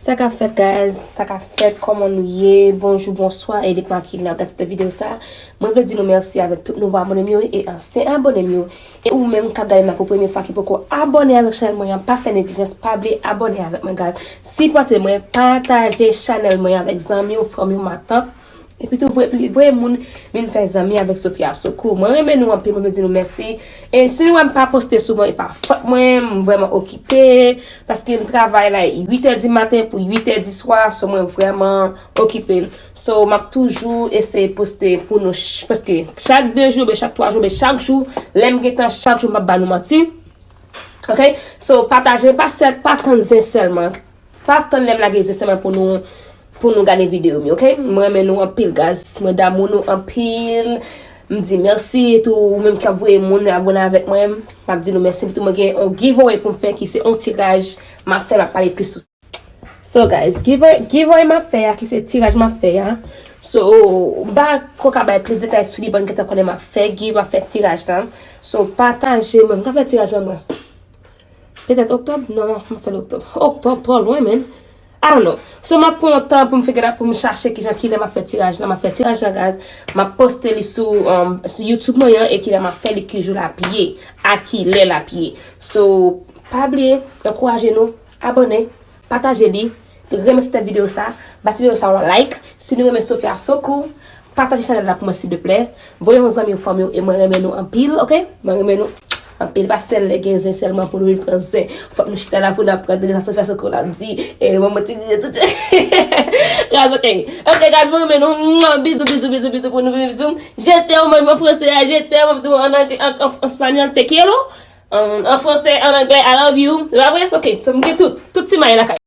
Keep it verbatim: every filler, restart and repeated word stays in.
Sa k ap fèt, guys? Sa k ap fèt? Kòman nou ye? Bonjou, bonswa, e depann ki lè w gade videyo sa. Mwen vle di nou mèsi avèk tout nouvo abòne m yo e ansyen abòne m yo. E ou menm k ap gade m la pou premye fwa ki poko abòne avèk chanèl mwen an, pa fè neglijans, pa bliye abòne avèk mwen, guys. Sipòte mwen, pataje chanèl mwen avèk zanmi w, fanmi w, matant. Epi tou, voye, voye moun vin fè zanmi avèk Sofia Sokou. Mwen renmen nou anpil, mwen vle di nou mèsi. E si nou wè m pa poste souvan, e pa fòt mwen, m vrèman okipe. Paske m travay la uit è di maten pou uit è di swa, so mwen vrèman okipe. So, m ap toujou eseye poste pou nou, ch- paske chak de jou, oubyen chak twa jou, oubyen chak jou, lè m gen tan, chak jou m ap ba nou manti. Ok? So, pataje, pa sèl, pa tann zen sèlman. Pa tann lè m lage zen sèlman pou nou, pou nou gade videyo m yo, ok? Mwen renmen nou anpil, guys. Mwen damou nou anpil. M di mèsi tou, ou menm k ap voye moun abòne avèk mwen. M ap di nou mèsi. Tou mwen gen yon giveaway pou m fè ki se yon tiraj m ap fè, m ap pale plis sou sa. So, guys, giveaway, giveaway m ap fè a, ki se tiraj m ap fè a. So, m pa ko ka bay plis detay sou li, bon, gentan konnen m ap fè, give, m ap fè tiraj la. So, pataje, mwen, m ka fè tiraj la, mwen. Petèt oktòb? Non, m ap fè l oktòb. Oktòb twò lwen, men. I don't know. So, m ap pran yon tan pou m figure out, pou m chache kijan, kilè m ap fè tiraj la. M ap fè tiraj la, guys. M ap poste li sou, um, sou YouTube mwen an, e kilè m ap fè li, ki jou l ap ye, a kilè l ap ye. So, pa bliye, ankouraje nou, abòne, pataje li, renmen ti tèt videyo sa, ba ti videyo sa yon like. Si nou renmen Sofia Sokou, pataje chanèl la pou mwen, silvouplè. Voye yon zanmi ou fanmi w, e mwen renmen nou anpil, ok? Mwen renmen nou anpil. Pa sèl lè gen zen sèlman pou nou vin pran zen. Fòk nou chita la pou n ap pran tande sa Sofia Sokou la di. E mwen, mwen ti di tout. Guys, ok. Ok, guys, mwen renmen nou. Mwah, bizou, bizou, bizou, bizou pou nou, bizou. Je t'aime, mwen, mwen franse a, je t'aime, mwen tou an anglè, an, an, an espanyòl, te quiero. An, an franse, an anglè, I love you. Se pa vre? Ok, so m gen tout. Tout ti may lakay.